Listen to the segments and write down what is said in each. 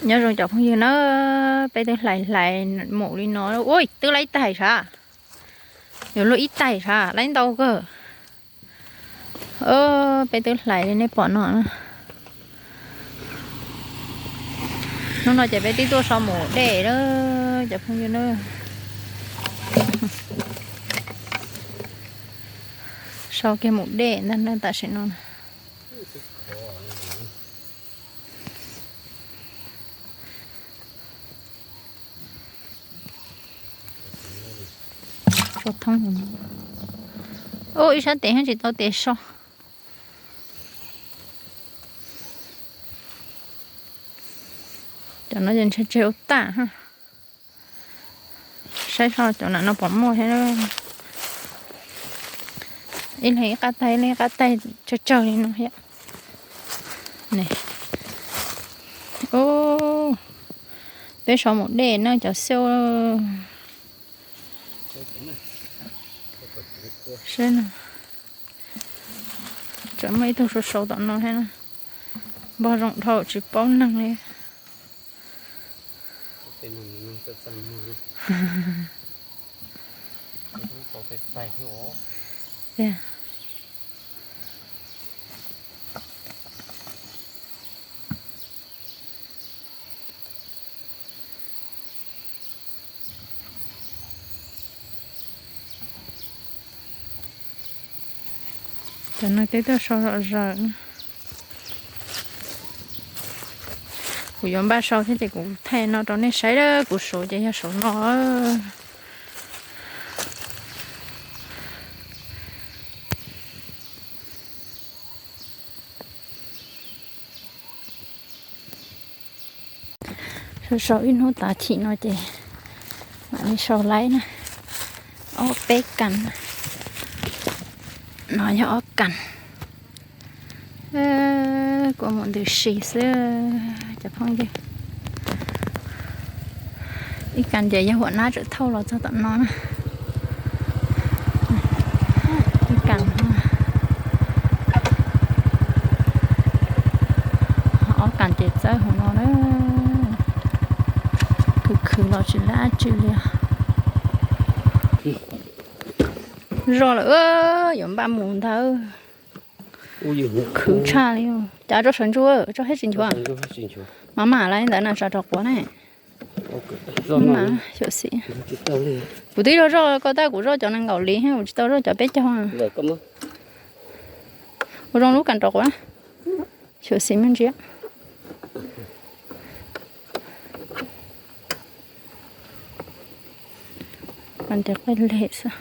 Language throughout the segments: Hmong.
Nyob zoo cov phooj ywg na, peb twb hlais hlais mus li no, ui, twb laib ib tais sav, yuav luaj ib tais sav, laib ntau kawg. Peb twb hlais li nej pom no na. Hnub no ces peb twb tuaj so mus dej lawm cov phooj ywg na. So kiag mus dej ntag tam sim no. Ib sab tes tsis tau tes so. Cov no ces ntshe tseg ua tag. Saib so cov nam no puas muaj thiab. Ib leeg ib qab taig, ib leeg ib qab taig tsawg tsawg li no thiab. Peb so mus dej na cov xyov. Saib no, tseem muaj ib tug sau sau tom no thiab na. Npog zoo dhau tsis paub neeg li. Cov no twb tuaj sau zom zaws na. Kuv yuav npaj sau thiab ces kuv thaij no rau nej saib, kuv saum ces yog saum no. Sau sau ib hnub tav chim no ces mam li sau laib na. Ob peb kas, no yog ob kas. Kua muag ntws si xwb cov phooj ywg. Ib kas ces yog huam nab tseem thauj los txog tom no na. Ib kas, ob kas ces txawb hauv no na. Khwv khwv los tsis lab tsi li. Zoj lawm, yuav npaj mus ntag. Khwv tshaj li. Cas tso sawv ntsug, tso thiab tsis nchuav. Mas mam li ntawd na, tso rau quav ne. Xyuam xim. Kuv twb zoj zoj ko tab kuv zoj cov nees nkaum li, kuv tsis tau zoj cov peb caug. Ua zoo lub kas rau quav na. Xyuam xim me ntsis. Ntes quaj leg xwb.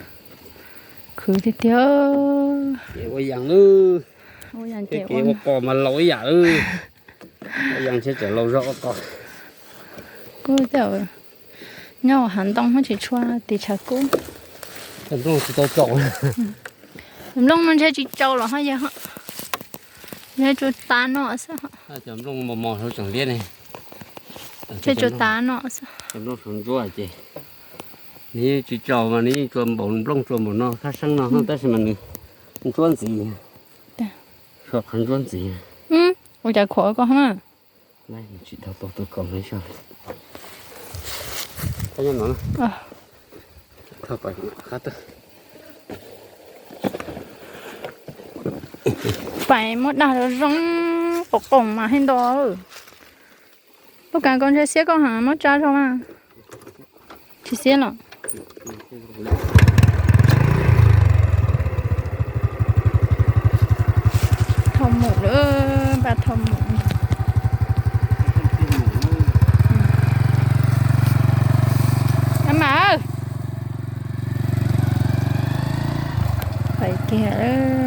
Khwv tiag tiag. Ua yaas lawm. Ua yaas ces ua qos mas laus ib yam lawm. Ua yaas ntshe tseem laus zog ua qos. Kuj nyob hav ntoo tsis tshua tis tshav kub. Nplooj tsis tau tsaus. Nplooj no ntshe tsis tsaus los ho yog, ntshe tsuas tav no xwb. Cov nplooj mos mos tseem liab ne. Ntshe tsuas tav no xwb. Cov nplooj saum ntsuab ces nws yeej tsis tsaus mas nws yeej tsuas npaum nplooj tsuas npaum no thaj seeb no tab sis mas nws ntsuab ntxiv. Suav qhov ntsuab ntxiv. Ua cas khuam ko na. Tsis tau tau tus kaus no. Pais muab dag zoo zoo, qoom qoom mas hais ntau. Lub kas ko ntshe xiab koj heev, muab tsa zoo mas. Tsis xiab los. Thauj mus lawm, npaj thauj mus. Ab mas, pais kiag lawm.